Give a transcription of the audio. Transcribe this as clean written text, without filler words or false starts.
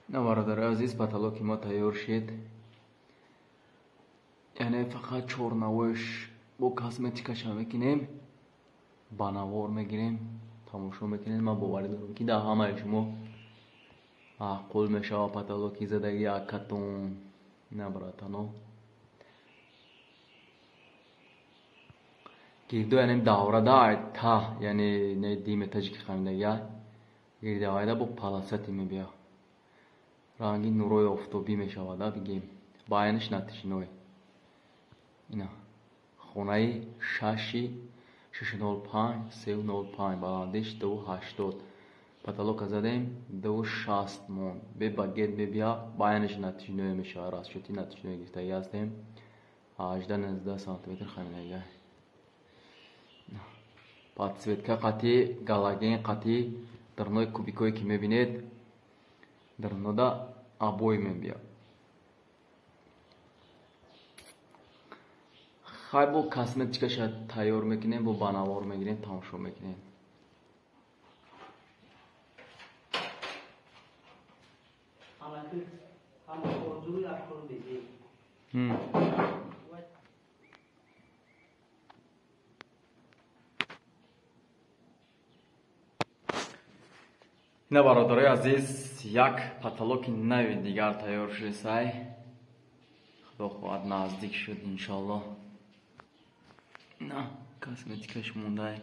На бародарои азиз, потолоки мо тайёр шид. Яъне фақат чор навоиш бо косметикаша мекунем, ба навор мегирем, тамошо мекунем. Ман боварӣ дорам, ки дар ҳамаи шумо маъқул мешава потолоки задаги акатон. На братано, гирдо, яъне даврада та, яъне не диме таҷики хамидагия гирдавайда бо паласати мебия, ранги нурои офтобӣ мешавада, бигем байнаш натишиной. Ина хонаи шаши 605 305, баландиш 280, потолока задем 260 мон, бе багет мебия, байнаш натишиной мешава. Расчёти натишиной гирифтагӣ ҳастем, 18 19 сантиметр хаминага. Подсветка қати галоген, қати дарнои кубикое ки мебинед, дарнода обои мебия. Хай, бо косметикаша тайёр мекунем, бо банавор мегирем, тамошо мекунем. Ина бародарои азиз, як потолоки нави дигар тайёр шудесай. Худо хоҳад, наздик шуд, иншоалло. На косметикаш мондай.